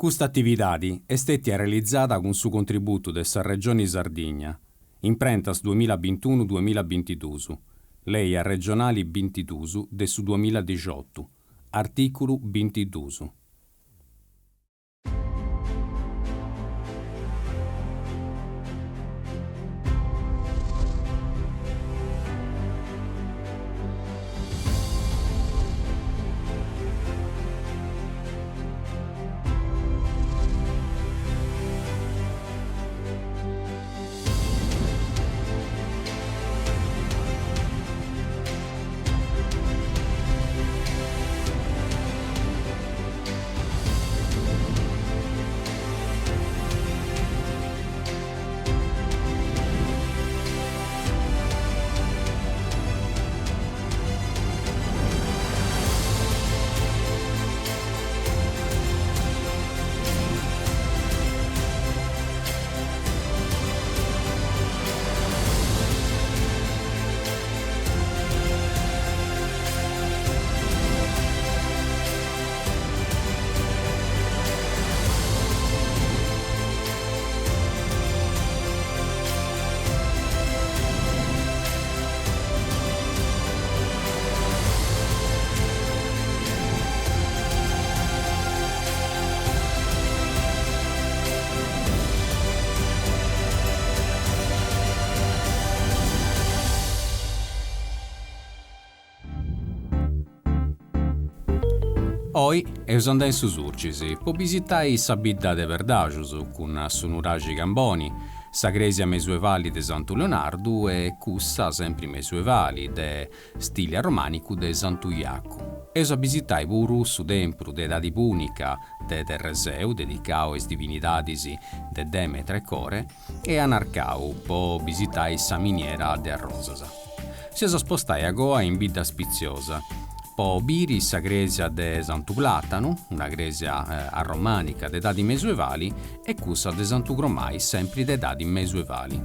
Custa atividadi est stètia realizada cun su contributu de sa Regioni Sardigna, Imprentas duamilla bintunu duamilla bintiduus, Lei arregionali bintiduus de su duamilla dixiotu, artìculu bintiduus. Oi eus andai in su Surcis po bisitai sa bidda de Perdaxus cun su nuraxi Camboni, sa crèsia mesuevali de Santu Leonardu e cussa sempri mesuevali de stili arromànicu de Santu Jacu. Eus a bisitai puru su tempru de edadi pùnica de Terreseu dedicau a is divinidadis de Demetra e Core e a Narcau po bisitai sa miniera de arrosas. S'eus a spostai agoa in Bidda Spitziosa po biri sa crèsia de Santu Plàtanu, una crèsia arromànica de edadi mesuevali, e cussa de Santu Cromai sempri de edadi mesuevali.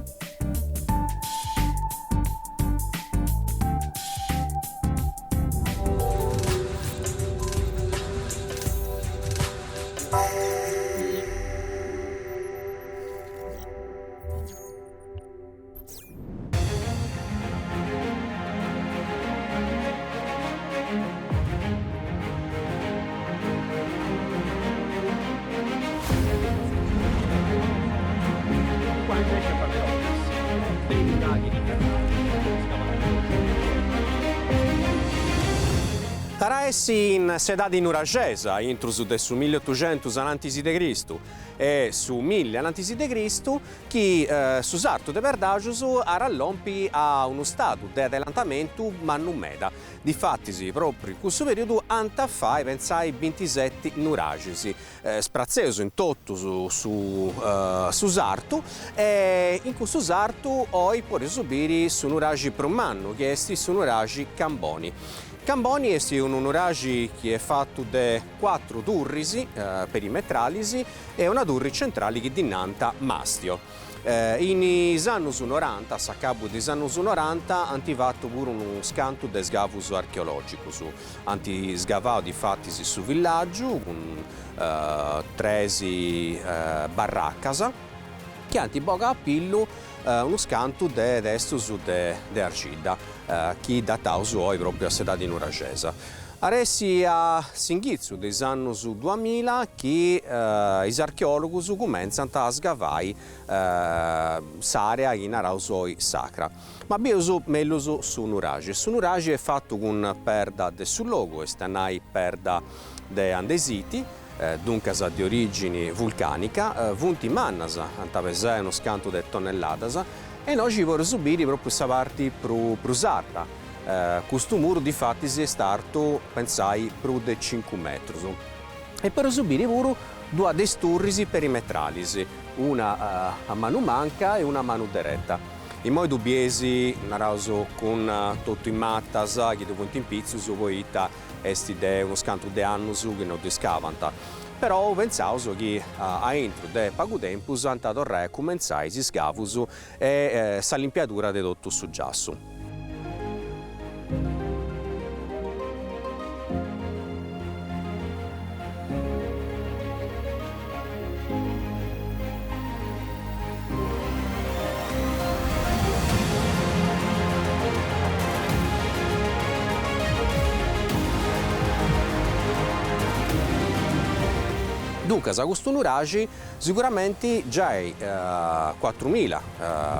At a essi in s'edadi nuraxesa, intrus de su milliotuxentus anantis de Cristu e su milli anantis de Cristu, chi su sartu de Perdaxus at a lompi a unu stadu de adelantamentu mannu meda. Difatis, pròpriu in cussu perìodu ant a fai, pentzai, bintiseti nuraxis, spratzeus in totu su su sartu e in custu sartu oi podeus biri su nuraxi prus mannu chi est su nuraxi Camboni. Camboni est unu nuraxi chi est fatu de cuatru turris perimetralis e una turri centrali chi ddi nant Mastio. In is annus noranta, a s'acabu de is annus noranta, ant fatu puru unu scantu de sgavus archeològicus. Ant sgavau difatis su villàgiu cun tres barracas chi ant bogau a pillu unu scantu de testus de arxidda chi dataus oi pròpriu a s'edadi nuraxesa. At essi a s'inghitzu de is annus duamilla chi is archeòlogus cumentzant a sgavai s'àrea chi naraus oi sacra. Ma bieus mellus su nuraxi. Su nuraxi est fatu cun perda de su logu, est a nai perda de andesiti, duncas de orìgini vulcànica, funt mannas, ant a pesai unus cantu de tonnelladas, e innoxi podeus biri pròpriu sa parti prus arta, Custu muru difatis est artu, pentzai, prus de cincu metrus. E podeus biri puru duas de is turris perimetralis, una a manu manca e una a manu dereta. Immoi ddu bieis, naraus, cun totu is matas chi ddu funt in pitzus poita est de unus cantu de annus chi no ddu iscavant. Però pentzaus chi aintru de pagu tempus ant a torrai a cumentzai is iscavus e sa limpiadura de totu su giassu. Duncas custu nuraxi siguramenti giai cuatrumila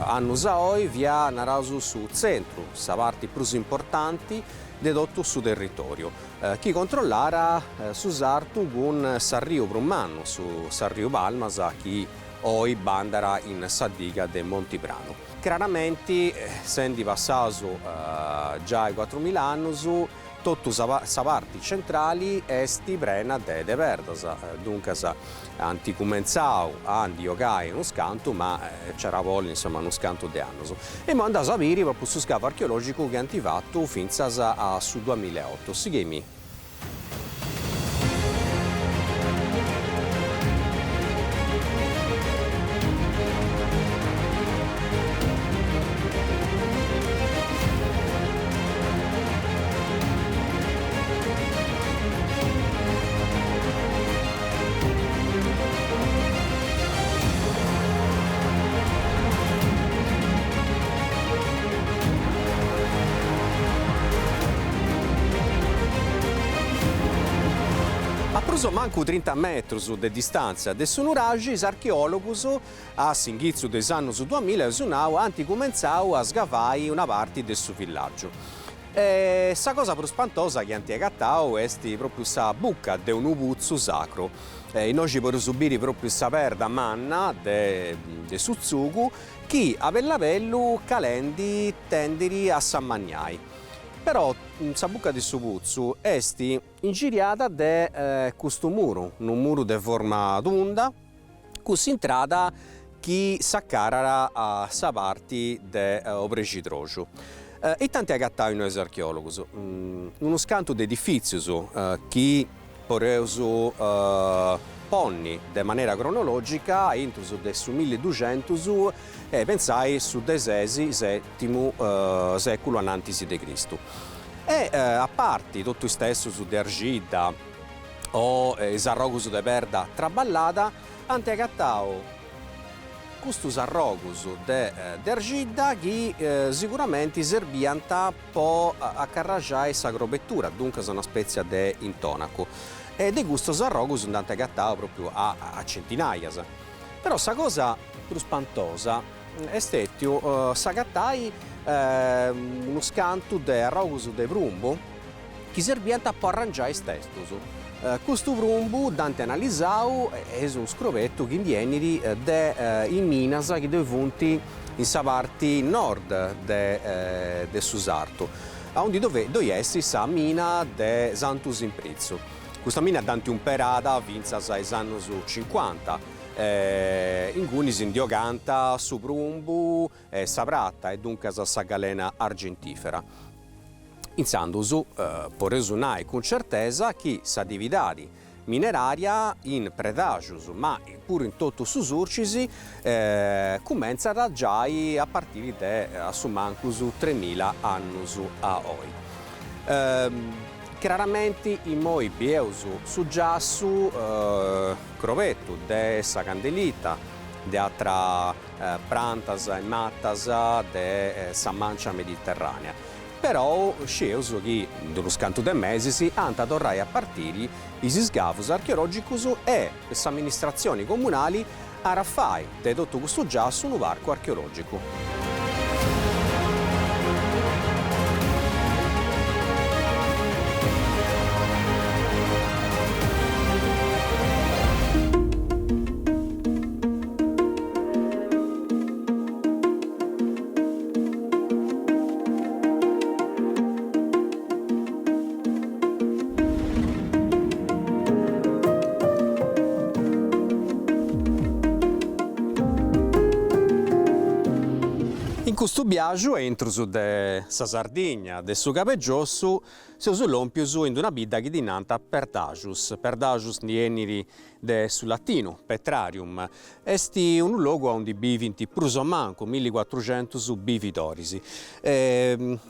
annus a oi fiat naraus su tzentru, sa parti prus importanti de totu su territoriu, chi controllara su sartu cun s'arriu prus mannu, su s'arriu Palmas chi oi bandat in sa diga de Monti Pranu. Craramenti, sendi passaus giai cuatrumila annus, Totu sa parti centrali est prena de de perdas, duncas ant cumentzau a ndi 'ogai unus cantu, ma nc'at a bolli insoma unus cantu de annus. E imoi andaus a biri propriu su scavu archeologicu chi ant fatu fintzas a su duamilla e otu. Sigheimì. A prus o mancu trinta metrus de distàntzia de su nuraxi is archeòlogus A s'inghitzu de is annus duamilla, eus nau, ant cumentzau a sgavai una parti de su villàgiu. E sa cosa prus spantosa chi ant agatau est pròpriu sa buca de unu putzu sacru. Innoxi podeus biri pròpriu sa perda manna de de su tzugu chi a bellu a bellu calendi tendit a s'ammanniai. Però sa buca de su putzu est ingiriada de custu muru, unu muru de forma tunda, cun s'intrada chi s'acarat a sa parti de Obrexidroxu. Ita ant agatau innoi is archeòlogus? Unus cantu de edifìtzius chi podeus ponni de manera cronològica a intrus de su milliduxentus e pentzai su de ses, sètimu sèculu anantis de Cristu. E a parti totu is testus de arxidda, o is arrogus de perda traballada, ant agatau custus arrogus de de arxidda chi siguramenti serbiant po acarraxai sa crobetura, duncas una spètzia de intonacu, e de custus arrogus nd'ant agatau pròpriu a a centinaias. Però sa cosa prus spantosa est stètiu s'agatai unus cantu de arrogus de prumbu, chi serbiant po arrangiai is testus. Custu prumbu dd'ant analizau e est unu scrobetu chi ndi 'enit de is minas chi ddoi funt in sa parti nord de de su sartu, aundi ddoi est sa mina de Santu Simpritzu. Custa mina dd'ant umperada fintzas a is annus cincuanta, inguni si ndi 'ogant su prumbu e sa prata e duncas sa galena argentifera. Intzandus podeus nai cun certesa chi s'atividadi mineraria in Predaxus, ma puru in totu su Surcis, cumentzat giai a partiri de a su mancus tremila annus a oi. Craramenti immoi bieus su giassu crobetu de sa candelita, de atra prantas e matas de sa mancia mediterranea. Perou scieus chi in unus cantu de mesis ant a torrai a partiri is isgavus archeologicus e s'amministratzioni comunali at a fai de totu custu giassu unu parcu archeologicu. In custu biaxu aintrus de sa Sardigna, de su Cabu 'e Giossu, seus lòmpius in d'una bidda chi ddi nant Perdaxus. Perdaxus ndi 'enit de su latinu, petrarium, est unu logu aundi bivint prus o mancu millicuatruxentus bividoris.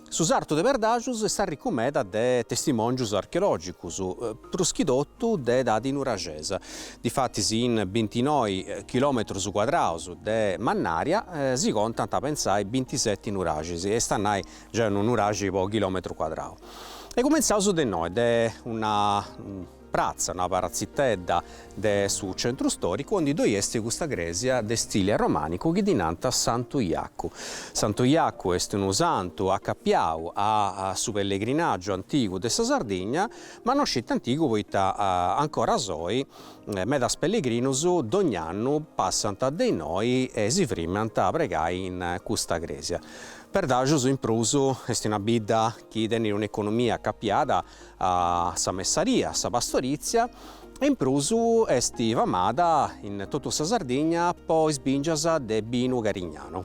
Su sartu de Perdaxus est arricu meda de testimòngius archeològicus, prus chi totu de edadi nuraxesa. Difatis in bintinoi chilòmetrus cuadraus de mannària si contant, pentzai, bintiseti nuraxis, est a nai giai unu nuraxi po chilòmetru cuadrau. E cumentzaus de innoi, de una. pratza, una pratzitedda de su centru storicu aundi ddoi est custa crèsia de stili arromanicu chi ddi nant Santu Jacu. Santu Jacu est unu santu acapiau a su pellegrinàgiu antigu de sa Sardigna, ma no sceti antigu poita ancoras oi medas pellegrinus dogn'annu passant de innoi e si frimant a pregai in custa crèsia. Perdaxus in prus est una bidda chi tenit un'economia acapiada a sa messaria, a sa pastorìtzia e in prus est famada in totu sa Sardigna po is bìngias de binu Carignanu.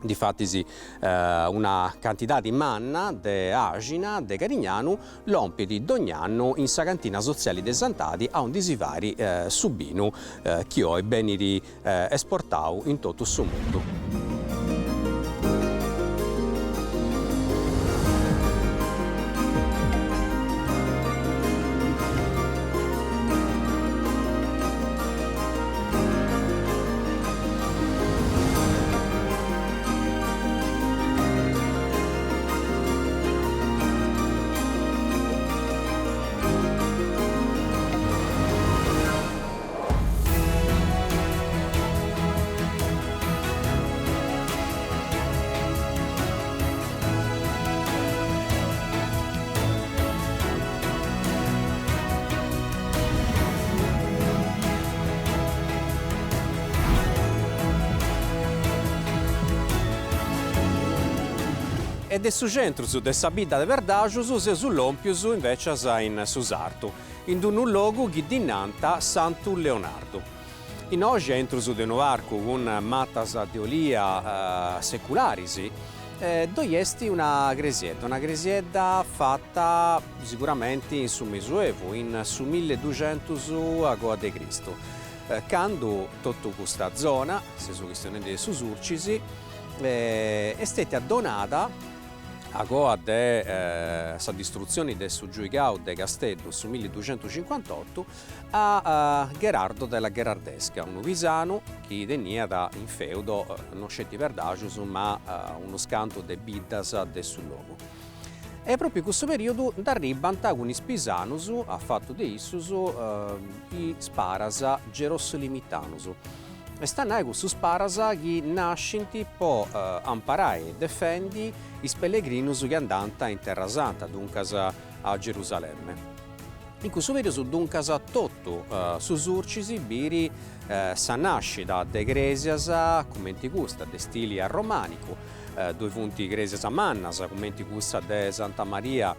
Difatis una cantidadi manna de àxina de Carignanu lompit dogn'annu in sa cantina sotziali de Santadi aundi si fait su binu chi oi benit esportau in totu su mundu. E de su centrus de sa bidda de Perdaxus seus lòmpius invècias in su sartu. in d-unu logu chi ddi nant Santu Leonardu. Innoxi aintrus de unu parcu cun matas de olia secularis ddoi est una cresiedda, una cresiedda fata siguramenti in su Mesuevu, in su milleduxentus agoa de Cristu, candu totu custa zona, seus chistionendi de su Surcis, est stetia donada Agoa de sa distrutzioni de su Giuigau de Casteddu in su milliduxentucincuantotu, a Gherardo della Gherardesca, unu pisanu chi teniat in feudo non sceti Perdaxus ma unus cantu de biddas de su logu. E propriu in cussu periodu nd'arribant cun is pisanus, a fatu de issus, is paras gerossolimitanus. Est a nai cussus paras chi nascint po amparai e defendi is pellegrinus chi andànt in Terra Santa, duncas a Gerusalemme. In cussu periodu duncas totu su Surcis biri sa nascida de cresias cumenti custa, de stili arromanicu, ddoi funt cresias mannas cumenti cussa de Santa Maria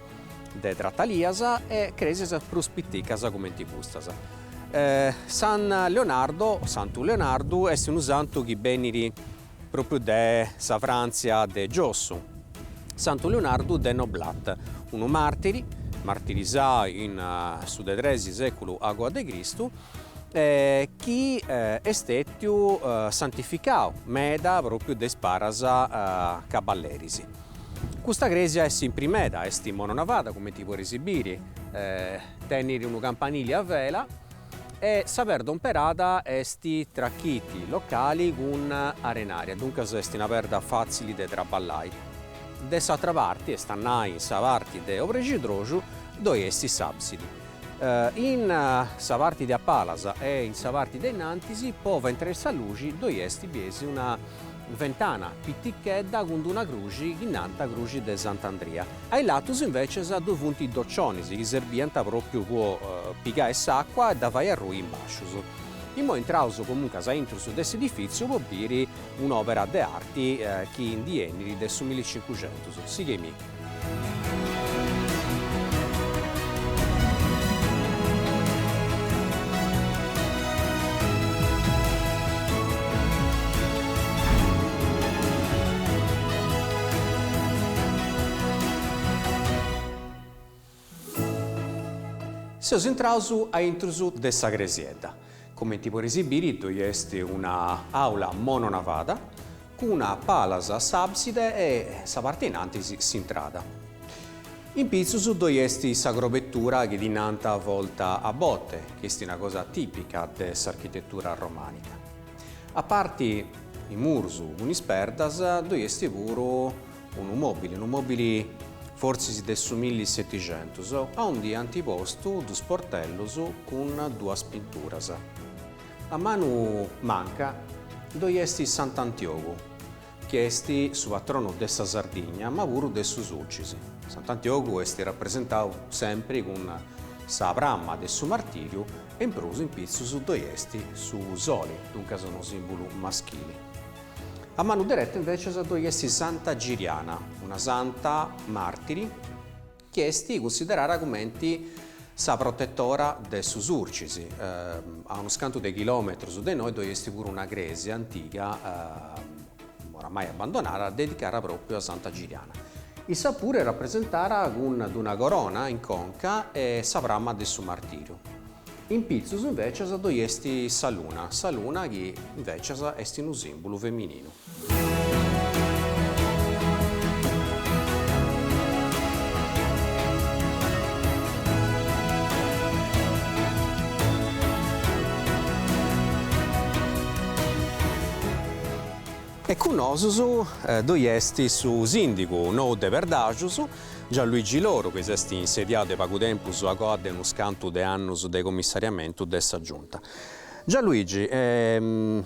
de Tratalias e cresias prus piticas cumenti custas. San Leonardo, o Santu Leonardu, est unu santu chi benit propriu de sa Frantzia de giossu, Santu Leonardu de Noblat, unu martiri, martirisau in su de tresi seculu agoa de Cristu, chi est stetiu santificau meda propriu de is paras caballeris. Custa cresia est simpri meda, est mononavada cumenti podeis biri, tenit unu campanili a vela e sa perda umperada est trachiti locali cun arenaria, duncas est una perda fatzili de traballai. De s'atra parti, est a nai in sa parti de obrexidroxu, ddoi est s'absidi. In sa parti de a palas e in sa parti de innantis, po fai intrai sa luxi, ddoi est bieis una Ventana pitichedda cun d'una cruxi chi nant cruxi de Sant'Andria. A is latus invecias ddoi funt is docionis chi serbiant propriu po pigai s'acua e dda fai arrui in bascius. Immoi intraus comuncas a intrus de s'edifitziu po biri un'opera de arti chi ndi 'enit de su millicincuxentus. Sighei-mi. Seus intraus a intrus de sa cresiedda. Comenti podeis biri ddoi est una àula mononavada cun a palas s'àbside e sa parti in antis s'intrada. In pitzus ddoi est sa crobetura chi ddi nant volta a bote, chi est una cosa tìpica de s'architetura romànica. A parti is murus cun is perdas ddoi est puru unu mòbili, unu mòbili. fortzis de su millisetixentus, aundi ant postu dus portellus cun duas pinturas. A manu manca ddoi est Sant'Antiogu, chi est su patronu de sa Sardigna ma puru de su Sulcis. Sant'Antiogu est rapresentau sempri cun sa pramma de su martiriu e in prus in pitzus ddoi est su soli, duncas unu simbulu maschili. A manu dereta invecias ddoi est Santa Giriana, una santa martiri chi est cunsiderada cumenti sa protetora de su Surcis. A unus cantu de chilòmetrus de innoi ddoi est puru una crèsia antiga, oramai abbandonada, dedicada pròpriu a Santa Giriana. Issa puru est rapresentada cun d'una corona in conca e sa pramma de su martìriu. In pitzus invècias ddoi est sa luna, sa luna chi invècias est unu sìmbulu femininu. E cun nosus ddoi est su sìndigu nou de Perdaxus, Gianluigi Loru, chi s'est insediau de pagu tempus agoa de unus cantu de annus de commissariamentu de sa Giunta. Gianluigi,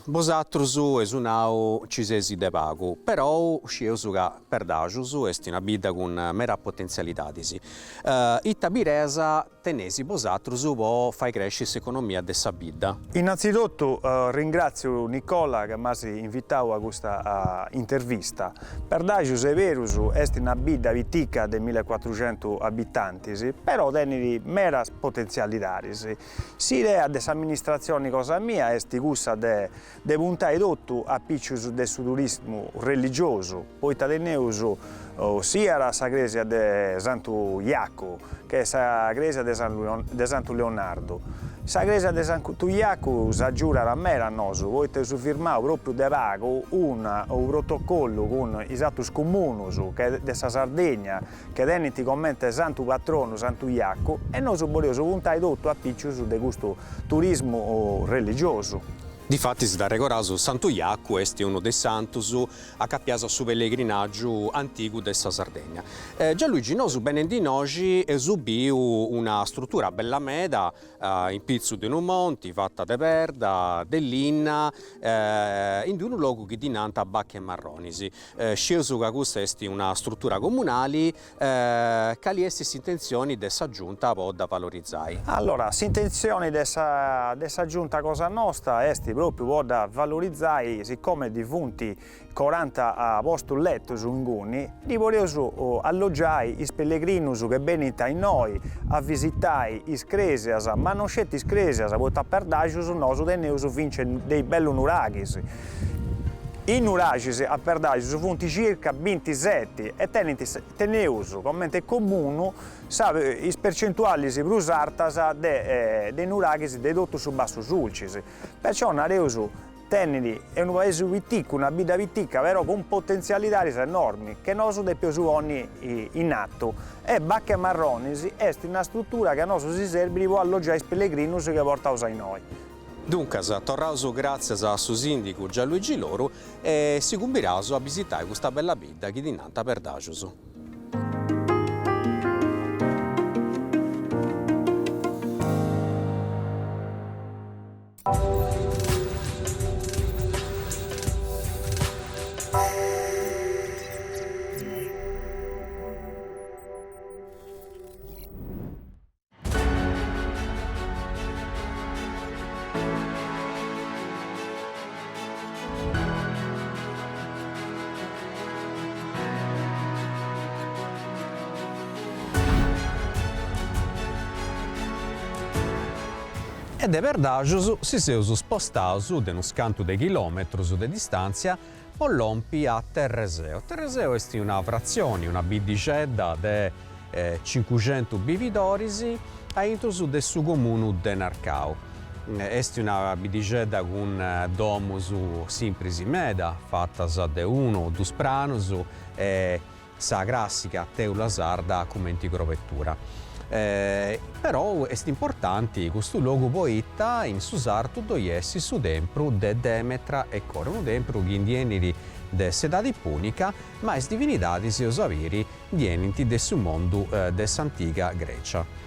bosatrus eus nau nci seis de pagu, perou scieus ca Perdaxus est una bidda cun meda potentzialidadis. Ita bideas teneis bosatrus po fai cresci s'economia de sa bidda? Innanzitotu ringratziu Nicola ca m'as invitau a custa intervista. Perdaxus est berus est una bidda pitica de millecuatruxentus abitantis, però tenit medas potentzialidadis. S'idea de s'amministratzioni cosa mia est cussa de de puntai totu a picius de su turismu religiosu, poita teneus siat sa crèsia de Santu Jacu che sa crèsia de Santu Leonardu. Sa crèsia de Santu Jacu s'agiudat meda a nosu, poita eus firmau pròpriu de pagu unu protocollu cun is atrus comunus de sa Sardegna che tenint comente santu patronu Santu Jacu e nosu boleus puntai totu a picius de custu turismu religiosu. Difatis dd'arregoraus Santu Jacu est unu de is santus acapiaus a su pellegrinàgiu antigu de sa Sardegna. Gianluigi, nosu benendi innoxi eus biu una strutura bella meda in pitzu de unu monti fata de perda, de linna, in unu logu chi ddi nant Bacch'e Marronis. Scieus ca custa est una strutura comunali, cali est s'intentzioni de sa Giunta po dda valorizai? Allora, s'intentzioni de sa de sa Giunta cosa nosta est propriu po dda valorizai, siccome ddi funt coranta postus letus inguni, ddi boleus allogiai is pellegrinus che benint a innoi a visitai is cresias, ma non sceti is cresias, poita a Perdaxus nosu teneus fintzas dei bellus nuraghis. Is nuraxis a Perdaxus funt circa bintiseti e tenint teneus comente comunu sa is percentualis prus artas de de nuraghis de totu su Bassu Sulcis. Perciò nareus tenit est unu paesu piticu, una bidda pitica, però cun potentzialidadis enormi che nosu depeus ponni in atu e Bacch'e Marronis est una struttura chi a nosu si serbit po allogiai is pellegrinus chi portaus a innoi. Duncas, torraus gràtzias a su sìndigu Gianluigi Loru e si cumbiraus a bisitai custa bella bidda chi ddi nant Perdaxus. E de Perdaxus si seus spostaus de unus cantu de chilometrus de distàntzia po lompi a Terreseu. Terreseu est una fratzioni, una biddixedda de cincuxentus bividoris a intrus de su comunu de Narcau. Est una biddixedda cun domus simpris meda, fatas de unu o dus pranus e sa cràssica tèula sarda cumenti crobetura. Però est importanti custu logu poita in su sartu ddoi est su tempru de Demetra e Core, unu tempru chi ndi 'enit de s'edadi punica, ma is divinidadis, eus a biri, ndi 'enint de su mundu de s'antiga Grecia.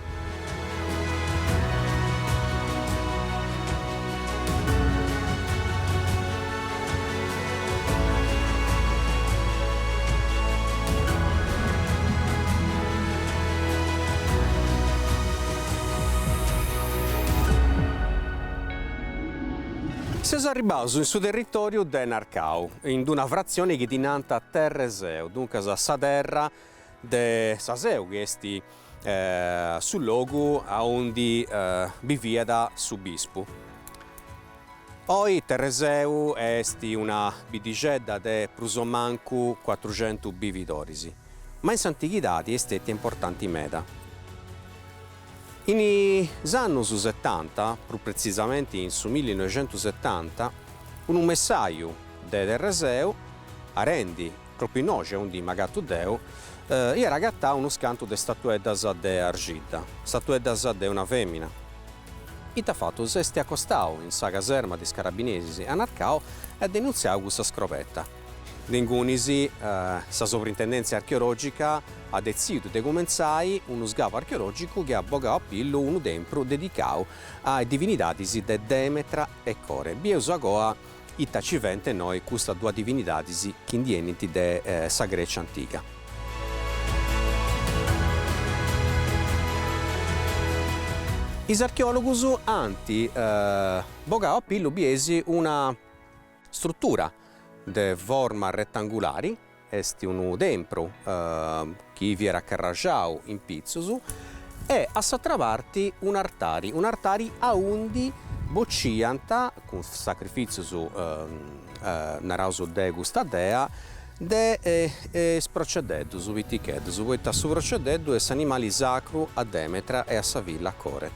Seus arribbaus in su territoriu de Narcau, in d'una fratzioni chi ddi nant Terreseu, duncas sa terra de sa seu chi est su logu aundi biviat su bispu. Oi Terreseu est una biddixedda de prus o mancu cuatruxentus bividoris, ma in s'antighidadi est stètia importanti meda. In is annus setanta, prus pretzisamenti in su millinoixentusetanta, unu messaju de Terreseu, arendi Pròpiu innoxi aundi m'agatu deu, iat agatau unus cantu de statueddas de arxidda, statueddas de una fèmina. Ita at fatu? S'est acostau in sa caserma de is carabineris a Narcau e at denuntziau cussa scrobeta. De ingunis sa Sovrintendèntzia Archeològica at detzidiu de cumentzai unu sgavu archeològicu chi at bogau a pillu unu tempru dedicau a is divinidadis de Demetra e Core. Bieus agoa Ita ci fent innoi custas duas divinidadis chi ndi 'enint de sa Grecia antiga? Is archeòlogus ant bogau a pillu bieis una strutura de forma retangulari, est unu tempru chi fiat acarraxau in pitzus e a s'atra parti un'artari, un'artari aundi bociant, cun sacrifitzius naraus de custa dea, de is procededdus piticheddus, poita su procededdu est s'animali sacru a Demetra e a sa filla Core.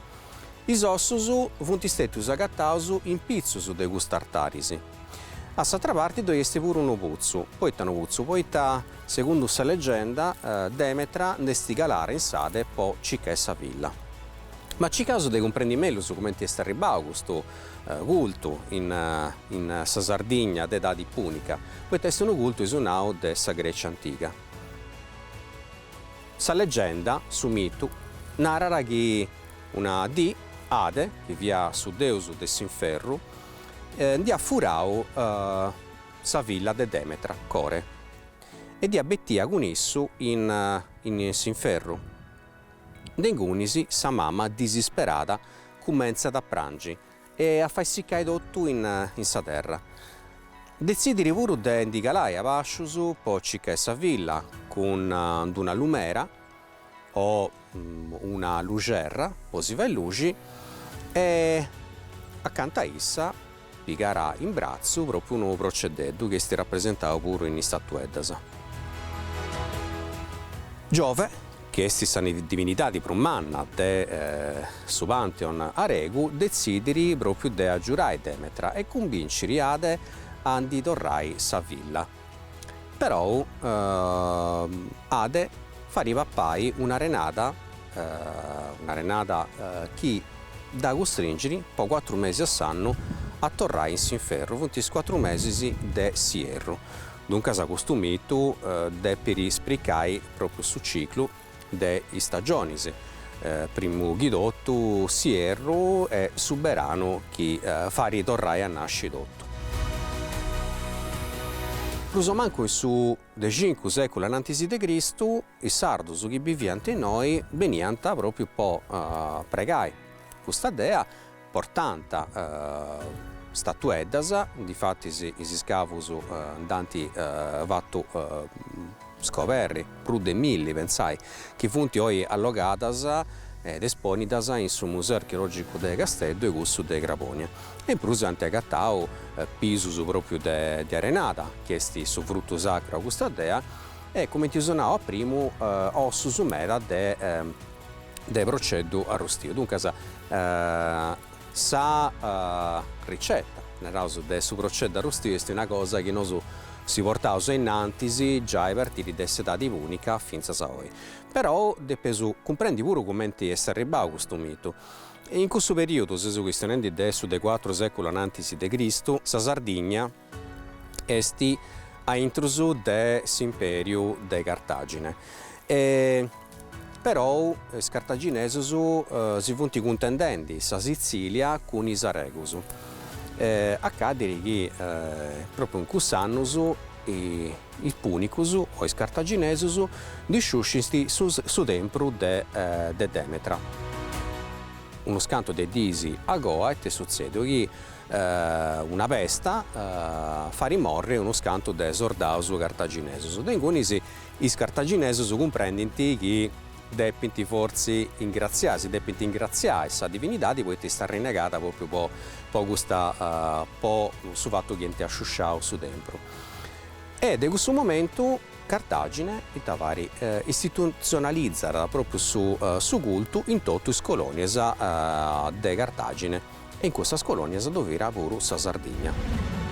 Is ossus funt stetius agataus in pitzus de cust'artaris. A s'atra parti ddoi est puru unu putzu. Poita unu putzu? Poita, segundu sa legenda, Demetra nd'est calara in s'Ade po circai sa filla. Ma circaus de cumprendi mellus cumenti est arribbau custu cultu in in sa Sardigna de edadi punica, poita est unu cultu eus nau de sa Grecia antiga. Sa legenda, su mitu, narat chi una dì Ade, chi fiat su deus de s'inferru, nd'iat furau sa filla de Demetra, Core, e dd'iat betia cun issu in in s'inferru. De ingunis sa mama disisperada cumentzat a prangi e a fai sicai totu in in sa terra. Detzidit puru de ndi calai a bàscius po circai sa filla cun d'una lumera o una luxerra po si fai luxi e acanta a issa pigara in bratzu propriu unu proceddeddu chi est rapresentau puru in is statueddas. Giove, chi est sa divinidadi prus manna de su pantheon aregu, detzidit propriu de agiurai Demetra e cumbinciri Ade a ndi torrai sa filla. Perou Ade farit papai un'arenada, un'arenada chi dda custringit po cuatru mesis a s'annu a torrai in s'inferru, funt is cuatru mesis de s'ierru. Duncas custu mitu depit spricai propriu su ciclu de is stagionis, primu chi totu s'ierru e su beranu chi farit torrai a nasci totu. Prus o mancu in su de cincu seculu anantis de Cristu is sardus chi biviant innoi beniant propriu po pregai custa dea, portant statueddas, difatis is iscavus nd'ant fatu scoberri prus de milli, pentzai, chi funt oi allogadas ed esponidas in su Museu Archeologicu de Casteddu e cussu de Crabònia. E in prus ant agatau pisus propriu de arenada, chi est su frutu sacru a custa dea, e cumenti eus nau a primu ossus meda de de proceddu arrustiu. Duncas sa riceta. naraus, de su proceddu arrustiu est una cosa chi nosu si portaus ainnantis giai a partiri de s'edadi punica fintzas a oi. Però depeus cumprendi puru cumenti est arribbau custu mitu. In cussu periodu, seus chistionendi de su de cuatru seculu anantis de Cristu, sa Sardigna est a intrus de s'imperiu de Cartagine e perou is cartaginesus si funt cuntendendi sa Sitzilia cun is aregus. Acadit chi propriu in cuss'annus is punicus o is cartaginesus ndi sciuscint su tempru de Demetra. Unus cantu de diis agoa ita est sutzediu chi una pesta fait morri unus cantu de sordaus cartaginesus. De ingunis is cartaginesus cumprendint chi depint fortzis ingratziai, si depint ingratziai sa divinidadi poita est arrenegada propriu po po custa po su fatu chi ant sciusciau su tempru. E de cussu momentu Cartagine ita fait istitutzionalizat propriu su su cultu in totu is colonias de Cartagine e in cussas colonias ddu fiat puru sa Sardigna.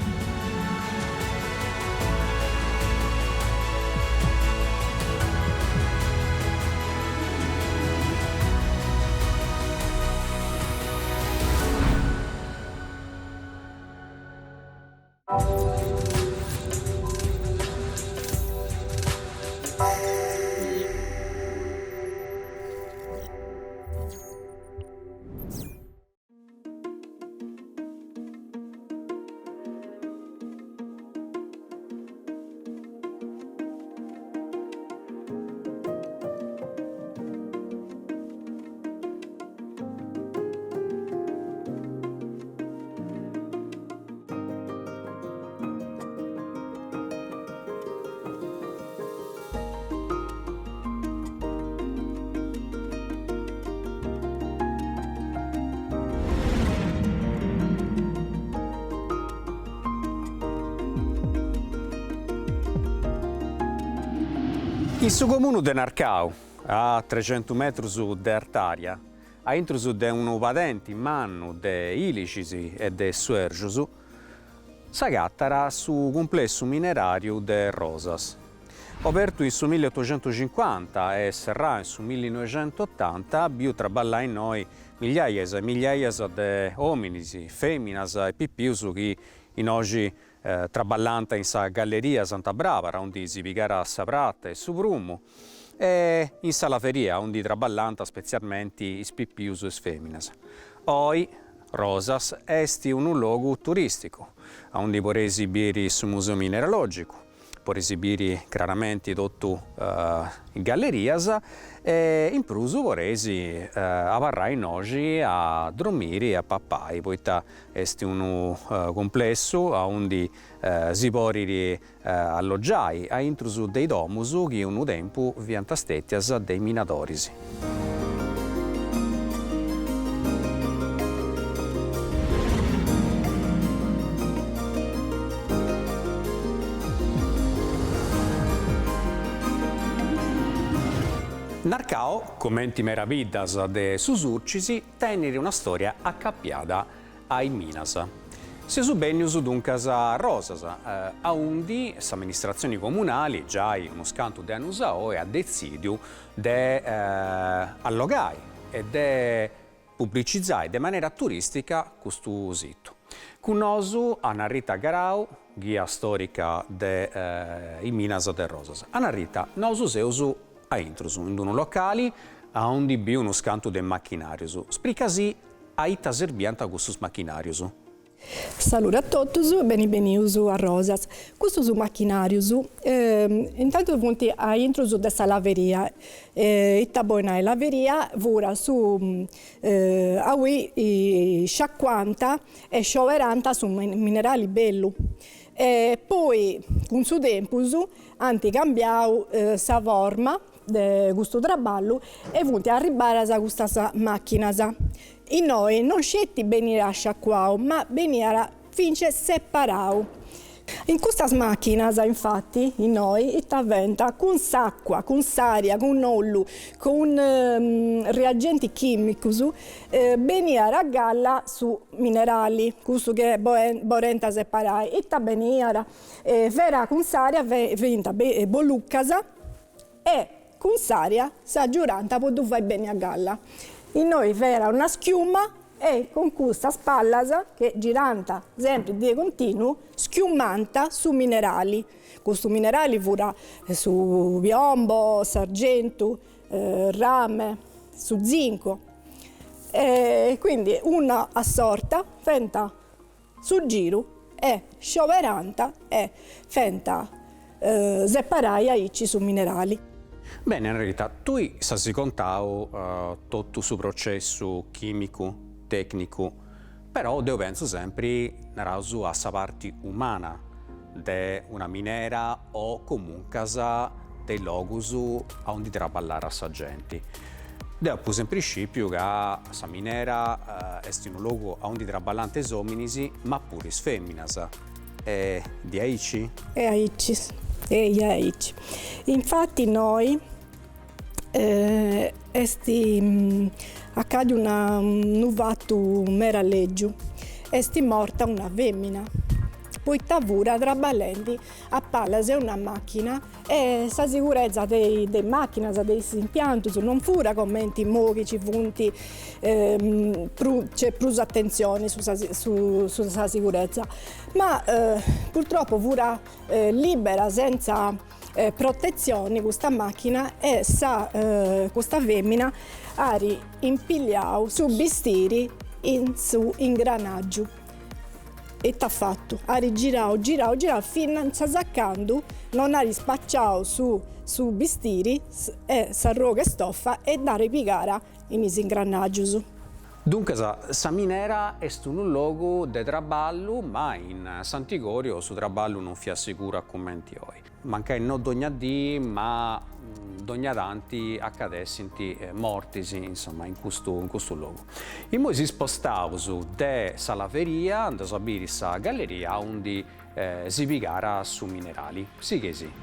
In su comunu de Narcau, a trexentu metrus de artària, a intrus de unu padenti mannu de ìlixis e de suèrgius, s'agatat su cumplessu mineràriu de Rosas. Obertu in su milliotoxentucincuanta e serrau in su millinoixentuotanta, biu traballai innoi migliaias e migliaias de òminis, fèminas e pipius chi innoxi traballànt in sa galleria Santa Brabara, aundi si pigàt sa prata e su prumu, e in sa laveria, aundi traballànt spetzialmenti is pipius e is fèminas. Oi, Rosas est unu logu turìsticu, aundi podeis biri su museu mineralògicu, podeis biri craramenti totu is gallerias e in prus podeis abarrai innoxi a dromiri e a papai, poita est unu cumplessu aundi si podit allogiai a intrus de is domus chi unu tempus fiant stètias de is minadoris. Narcao, comenti mera biddas de su Surcis, tenit una storia acapiada a is minas. Seus bennius duncas a Rosas, aundi s'amministratzioni comunali, giai unus cantu de annus a oi, at detzidiu de allogai e de publicizai de manera turistica custu situ. Cun nosu Anna Rita Garau, ghia storica de is minas de Rosas. Anna Rita, nosu seus a intrus, in unu locali aundi biu unus cantu de machinarius. Spricasì A ita serbiant custus machinàrius? Saludu a totus e beni benius a Rosas. Custus machinàrius intantu funt a intrus de sa laveria, ita bolit nai laveria furat su aui sciacuant e scioberant su minerali bellu e poi cun su tempus ant cambiau sa forma de custu traballu e funt arribbadas custas machinas. Innoi non sceti beniat sciacuau ma beniat fintzas separau. In custas machinas, infati, innoi ita fenta, cun s'acua, cun s'aria, cun ollu, cun reagenti chimicus, beniat a galla su minerali, cussu chi bolent separai, ita beniat, fera cun s'aria fiant bolucas e cun s'aria s'agiurant po ddu fai benni a galla. Innoi fera una schiuma e cun custas pallas che girant sempri de continu schiumant su minerali. Custu minerali furat su piombo, s'argentu, rame, su zinco e quindi una a s'orta fent su giru e scioberant e fent separai aici su minerali. Beni Anna Rita, tui s'asi contau totu su processu chimicu, tecnicu, però deu pentzu sempri, naraus, a sa parti umana de una minera o comuncas de is logus aundi traballara sa genti. Deu apu sempri scipiu ca sa minera est unu logu aundi traballant is ominis ma puru is feminas. Est diaici? Est aici, eia est aici. Infati innoi est acadiu una unu fatu mera legiu, est morta una femina poita furat traballendi a palas 'e una machina E sa sigureza de is machinas, de is impiantus non furat comenti immoi chi ci funt nc'est prus atentzioni su su sa sigureza, ma purtroppo furat libera senza protetzioni custa machina e sa custa femina at impilliau su bistiri in su ingranaggiu. Ita at fatu? At girau, girau, girau, fintzas a candu non at spaciau su su bistiri e s'arrogu 'e stofa e dd'at pigara in is ingranàgius. Duncas sa minera est unu logu de traballu, ma in s'antigòriu su traballu non fiat seguru a cumenti oi. Mancai no dogna dì, ma dogna tanti acadessint mortis, insoma, in custu in custu logu. Immoi si spostaus de sa laveria, andaus a biri sa galleria aundi si pigara su minerali. Sigheisì.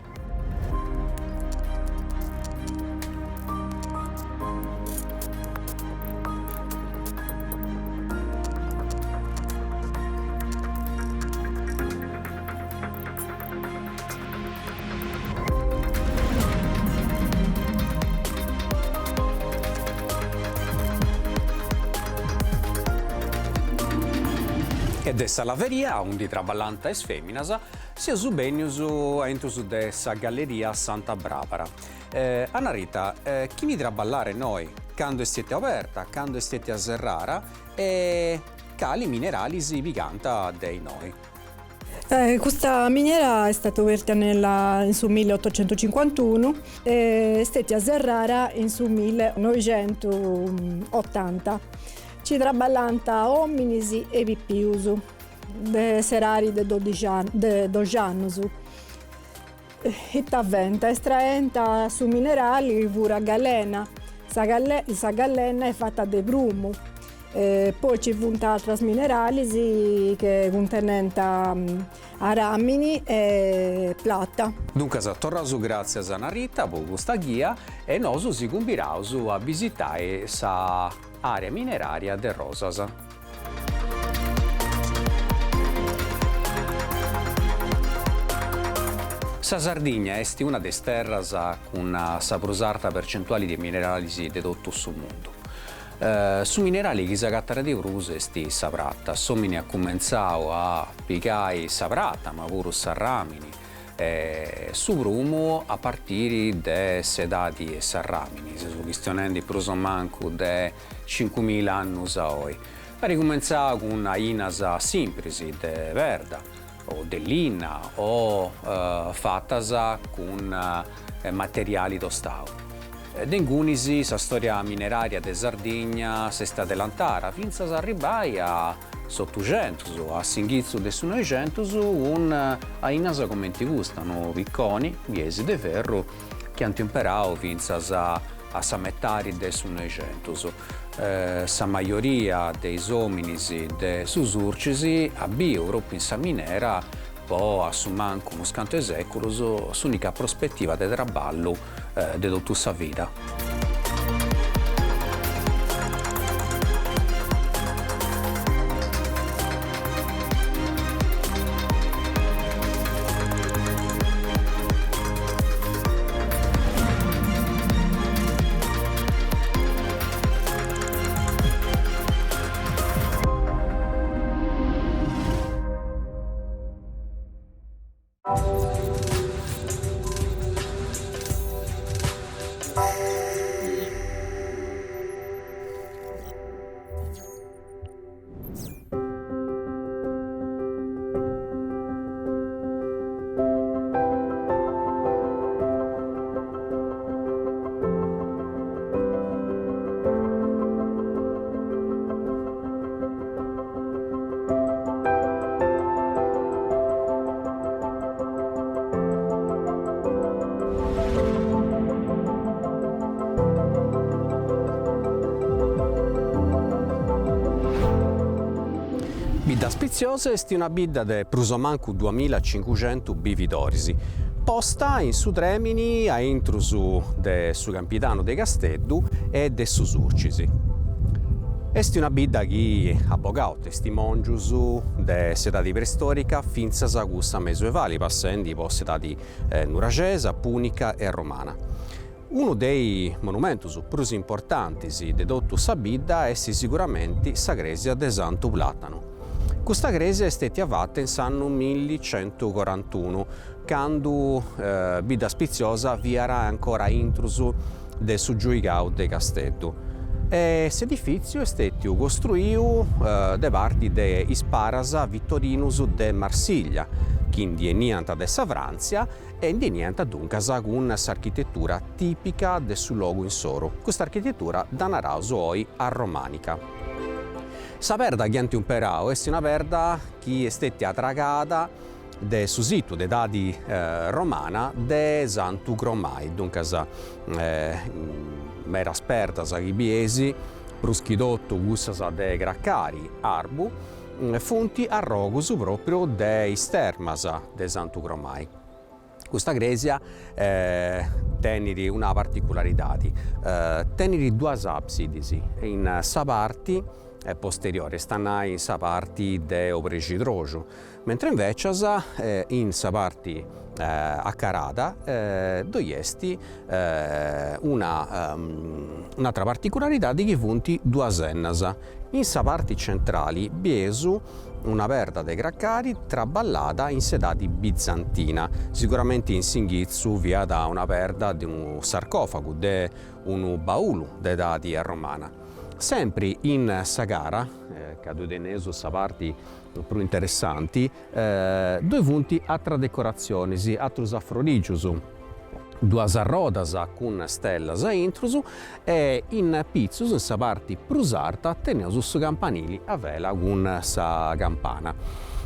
E de sa laveria, aundi traballant is feminas, seus bennius a intrus de sa galleria Santa Brabara. Anna Rita, chini traballara innoi, candu est stetia oberta, candu est stetia serrara e cali mineralis pigant de innoi? Custa miniera est stata oberta nella in su milleottocentocincuantunu e est stetia serrara in su millenoixentuotanta. Nci traballant ominis e pipius de s'edadi de dodixi de doxi annus. Ita fent? Estraent su minerali furat galena, sa sa galena est fata de prumu Poi ci funt atras mineralis che cuntenent aramini e plata. Duncas torraus gràtzias a Anna Rita po custa ghia e nosu si cumbiraus a bisitai sa area mineraria de Rosas. Sa Sardigna est una de is terras cun sa prus arta percentuali de mineralis de totu su mundu. Su minerali chi s'agatat de prus est sa prata. S'omini at cumentzau a pigai sa prata, ma puru s'arramini e su prumu a partiri de s'edadi 'e s'arramini, seus chistionendi prus o mancu de cincumila annus a oi. At cumentzau cun ainas simpris de perda o de linna o fatas cun materiali tostau. De ingunis sa storia mineraria de Sardigna s'est adelantara fintzas a arribbai a s'Otuxentus, a s'inghitzu de su Noixentus cun ainas comenti custa, unu picconi, bieis de ferru, chi ant imperau fintzas a sa metadi de su Noixentus. Sa majoria de is ominis de su Surcis at biu propriu in sa minera. po a su mancu unus cantu 'e sèculus s'ùnica prospetiva de traballu de totu sa vida. Biddaspitziosa est una bidda de prus o mancu duamilacincuxentus bividoris, posta in su trèmini a intrus de su Campidanu de Casteddu e de su Surcis. Est una bidda chi at bogau testimòngius de s'edadi preistòrica fintzas a cussa mesuevali, passendi po s'edadi nuraxesa, pùnica e romana. Unu de is monumentus prus importantis de totu sa bidda est siguramenti sa crèsia de Santu Plàtanu. Custa crèsia est stètia fata in s'annu millicentucorantunu, candu Biddaspitziosa fiat ancora intrus de su Giuigau de Casteddu e s'edifìtziu est stètiu costruiu de parti de is paras Vitorinus de Marsiglia, chi ndi 'eniant de sa Fràntzia e ndi 'eniant duncas cun s'architetura tìpica de su logu insoru, custa architetura dda naraus oi arromànica. Sa perda chi ant umperau est una perda chi est stètia tragada de su situ de edadi romana de Santu Cromai, duncas medas perdas chi bieis, prus chi totu cussas de cracari arbu, funt arrogus propriu de is termas de Santu Cromai. Custa crèsia tenit una particularidadi, tenit duas absidis in sa parti posteriori, est a nai in sa parti de obrexidroxu, Mentre invecias in sa parti acarada ddoi est una un'atra particularidadi chi funt duas ennas. In sa parti centrali bieus una perda de cracari traballada in s'edadi bizantina, siguramenti in s'inghitzu fiat una perda de unu sarcofagu, de unu baulu de edadi romana. Sempri in sa cara, ca ddoi teneus sa parti prus interessanti, ddoi funt atras decoratzionis, atrus afrorìgius, duas arrodas cun stellas a intrus e in pitzus, in sa parti prus arta, teneus su campanili a vela cun sa campana.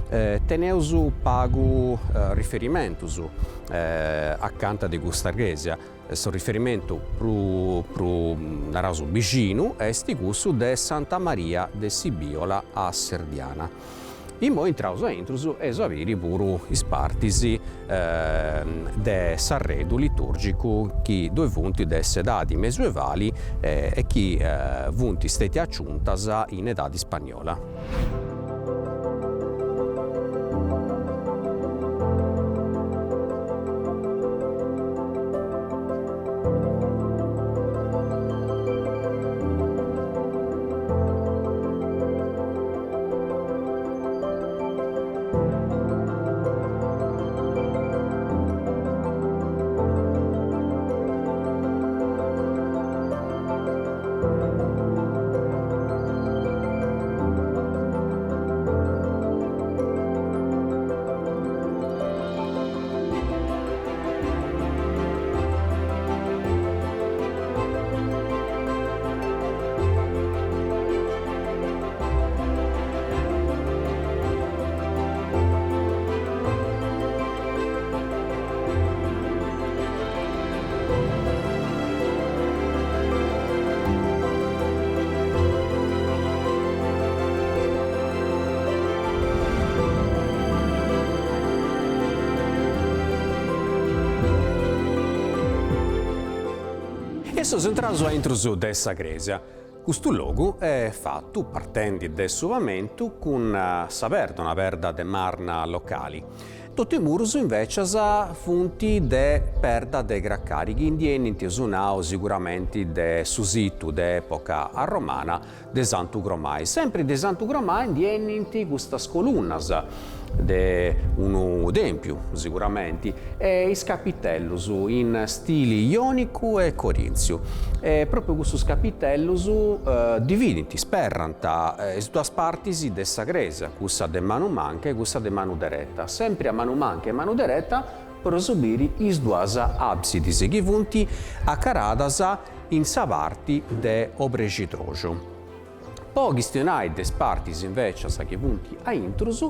Teneus pagu riferimentus acanta de custa crèsia, Su riferimentu prus prus naraus bixinu est cussu de Santa Maria de Sibiola a Serdiana. Immoi intraus a intrus e eus a biri puru is partis de s'arredu liturgicu chi ddoi funt de s'edadi mesuevali e chi funt stetias aciuntas in edadi ispagnola. E seus intraus a intrus de sa crèsia. Custu logu est fatu partendi de su pamentu cun sa perda, una perda de marna locali. Totu is murus invècias funt de perda de cracari chi ndi 'enint eus nau siguramenti de su situ de epoca arromana de Santu Cromai. Sempri de Santu Cromai ndi 'enint custas colunnas de unu tèmpiu siguramenti e is capitellus in stili ionicu e corintziu. E propriu custus capitellus dividint, sperrant is duas partis de sa crèsia, cussa de manu manca e cussa de manu dereta. Sempri a manu manca e manu dereta podeus biri is duas absidis chi funt acaradas in sa parti de obrexidroxu. Po chistionai de is partis invècias chi funt a intrus,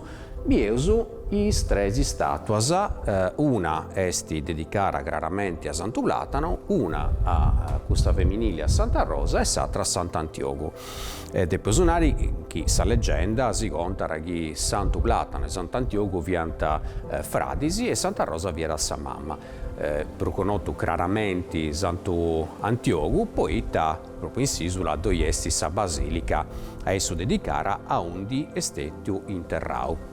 bieus is tres istàtuas, una est dedicara craramenti a Santu Platanu, una a custa feminili a Santa Rosa e s'atra a Sant'Antiogu. Depeus nai chi sa legenda si contat chi Santu Platanu e Sant'Antiogu fiant fradis e Santa Rosa fiat sa mama. Prus connotu craramenti Santu Antiogu poita propriu in s'isula ddoi est sa basilica a issu dedicara aundi est stetiu interrau.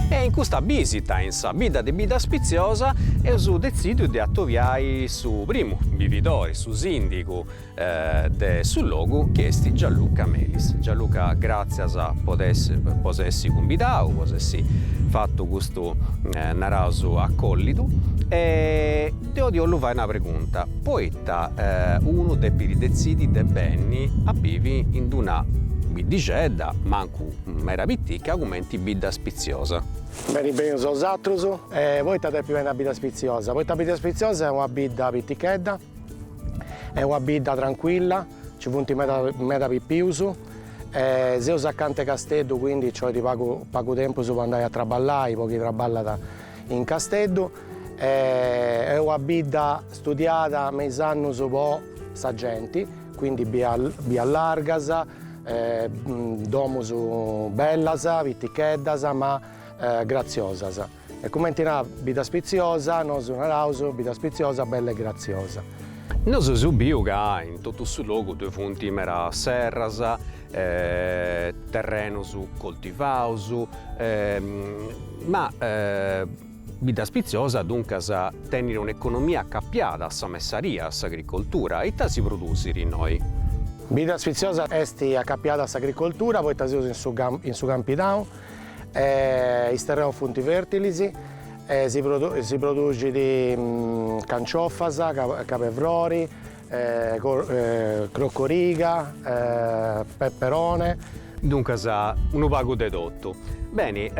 E in custa bisita in sa bidda de Biddaspitziosa eus detzidiu de atobiai su primu bividori, su sindigu de su logu chi est Gianluca Melis. Gianluca gràtzias po po s'essi cumbidau, po s'essi fatu custu naraus acollidu e deu ti 'ollu fai una pregunta, poita unu depit detzidi de benni a bivi in d'una biddixedda, mancu meda pitica, cumenti Biddaspitziosa? Beni benius 'osatrus. Poita depi benni a Biddaspitziosa? Poita Biddaspitziosa est una bidda pitichedda, Est una bidda tranquilla, nci funt meda meda pipius, seus acanta 'e Casteddu quindi nci 'olit pagu pagu tempus po andai a traballai po chi traballat in Casteddu, est una bidda studiada me is annus po sa genti, quindi bias largas, domus bellas, piticheddas ma gratziosas. E cumenti narat Biddaspitziosa, nosu naraus Biddaspitziosa bella e gratziosa. Nosu eus biu ca in totu su logu ddoi funt meda serras, terrenus coltivaus, ma Biddaspitziosa duncas tenit un'economia acapiada a sa messaria, a s'agricoltura, ita si produsit innoi? Biddaspitziosa est acapiada a s'agricoltura poita seus in su in su Campidanu Is terrenus funt fertilis e si si produxit canciofas, cabefrori, crocoriga, peperone. Duncas unu pagu de totu. Beni,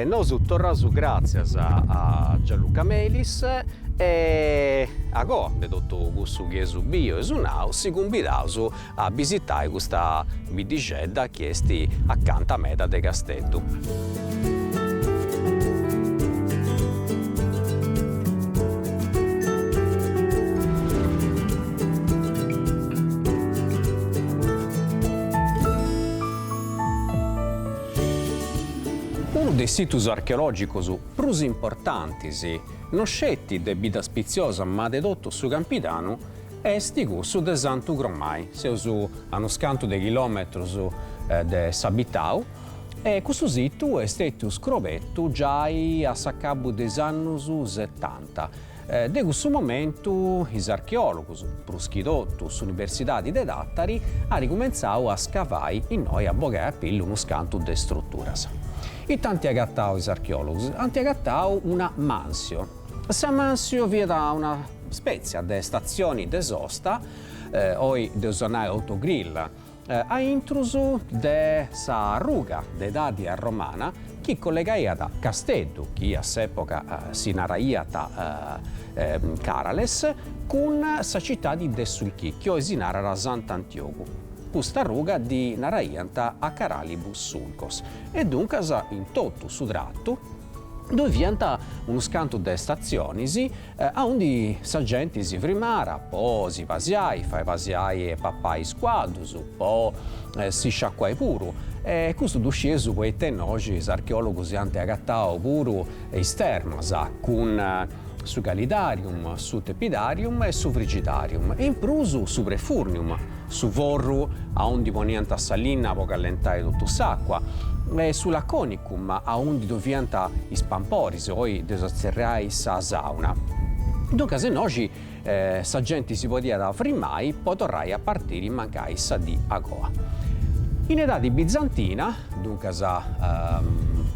nosu torraus gràtzias a Gianluca Melis e a coa de totu cussu chi eus biu e eus nau si cumbidaus a bisitai custa biddixedda chi est acanta meda de Casteddu. Unu de is situs archeològicos prus importantis, no sceti de Biddaspitziosa ma de totu su Campidanu, Est cussu de Santu Cromai, seus a unus cantu de chilòmetrus de s'abitau e custu situ est stètiu scrobetu giai a s'acabu de is annus setanta. De cussu momentu is archeòlogus, prus chi totu s'Universidadi de Tàtari, ant cumentzau a scavai innoi a bogai a pillu unus cantu de struturas. Ita ant agatau is archeòlogus? Ant agatau una mansio. Sa mansio fiat una spètzia de statzioni de sosta, oi dd'eus a nai autogrill, a intrus de sa ruga de edadi arromana chi collegaiat Casteddu, chi a s'època si naraiat Carales, cun sa citadi de Sulchì, chi oi si narat Sant'Antiogu. Custa ruga ddi naraiant a Caralibus Sulcos e duncas in totu su tratu ddoi fiant unus cantu de statzionis aundi sa genti si frimara po si pasiai, fai pasiai e papai is cuaddus, po si sciacuai puru. E custu ddu scieus poita innoxi is archeologus ant agatau puru is termas cun su calidarium, su tepidarium e su frigidarium e in prus su prefurnium, su forru aundi poniant sa linna po callentai totu s'acua, e su laconicum aundi ddoi fiant is pamporis, oi dd'eus a tzerriai sa sauna. Duncas innoxi sa genti si podiat frimai po torrai a partiri mancai sa dì agoa. In edadi bizantina, duncas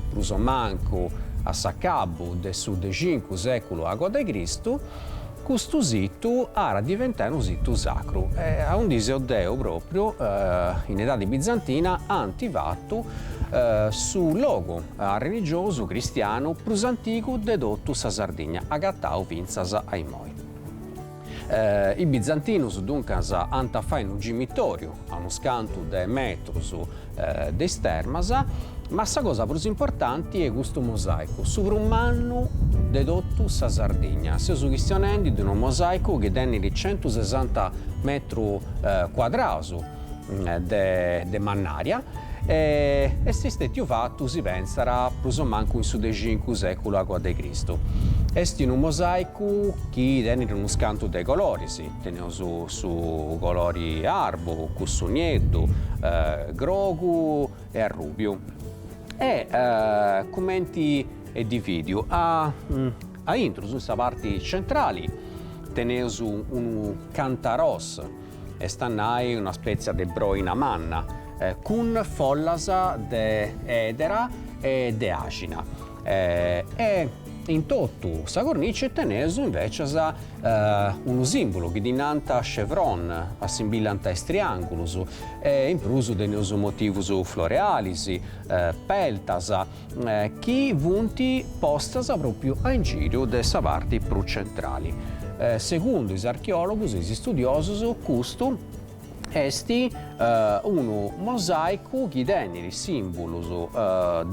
prus o mancu a s'acabu de su de cincu sèculu agoa de Cristu, custu situ at a diventai unu situ sacru e aundi seu deu pròpriu in edadi bizantina ant fatu su logu arreligiosu cristianu prus antigu de totu sa Sardigna, agatau fintzas a immoi. Is bizantinus duncas ant a fai unu gimitòriu a unus cantu de metrus de is termas, ma sa cosa prus importanti est custu mosàicu, su prus mannu de totu sa Sardigna. Seus chistionendi de unu mosàicu chi tenit centusesanta metru cuadraus de mannària e est stètiu fatu, si pentzat, prus o mancu in su de cincu sèculu agoa de Cristu. Est unu mosàicu chi tenit unus cantu de coloris, teneus su colori arbu, cussu nieddu, grogu e arrùbiu. E cumenti est divìdiu a intrus, in sa parti centrali, teneus unu cantaros, est a nai una spètzia de broina manna, cun follas de edera e de àxina. E in totu sa cornice teneus invècias unu sìmbulu chi ddi nant chevron, assimbillant a is triàngulus, e in prus teneus motivus florealis, peltas, chi funt postas pròpriu a ingìriu de sa parti prus centrali. Segundu is archeòlogus e is istudiosus custu est unu mosàicu chi tenit sìmbulus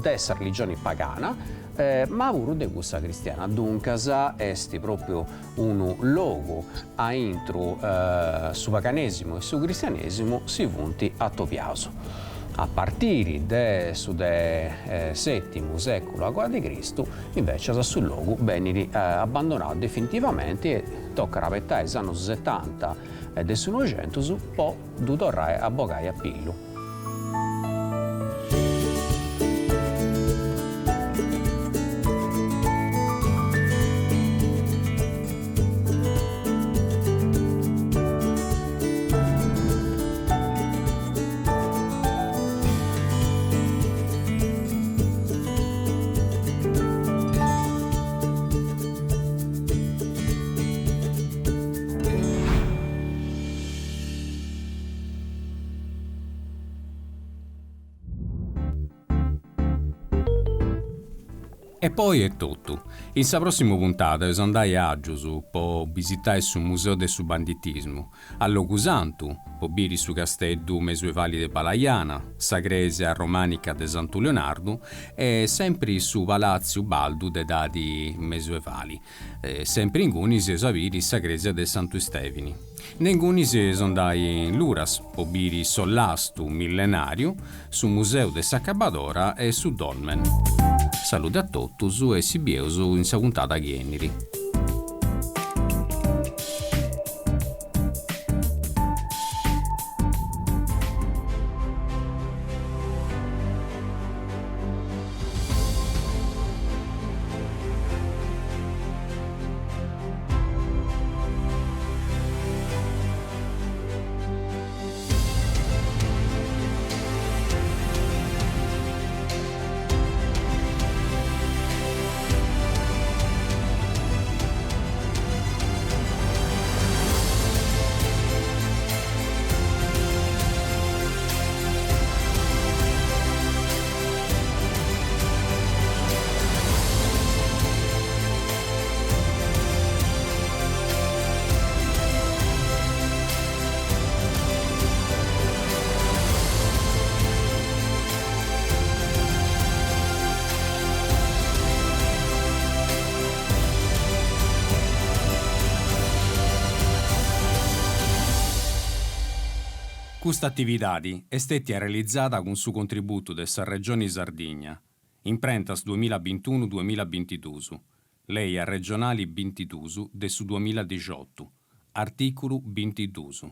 de sa religioni pagana ma puru de cussa cristiana, duncas est pròpriu unu logu a intru su paganesimu e su cristianesimu si funt atobiaus. A partiri de su de sètimu sèculu agoa de Cristu, invècias, su logu benit abbandonau definitivamenti e tocat a abetai is annus setanta de su Noixentus po ddu torrai a bogai a pillu. E poi est totu. In sa prossimu puntada eus andai a Aggius po bisitai su Museu de su Banditismu, a Logusantu po biri su casteddu mesuevali de Balaiana, sa crèsia romànica de Santu Leonardu e sempri su Palàtziu Baldu de edadi mesuevali. Sempri ingunis eus a biri sa crèsia de Santu Istèvini. De ingunis eus andai in Luras po biri s'ollastu millenàriu, su museu de s'Acabadora e su Dolmen. Salude a totus e si bieus in sa puntada chi 'enit. Custa atividadi est stètia realizada cun su contributu de sa Regioni Sardigna, Imprentas duamilla bintunu duamilla bintiduus, Lei arregionali bintiduus de su duamilla dixiotu, artìculu bintiduus.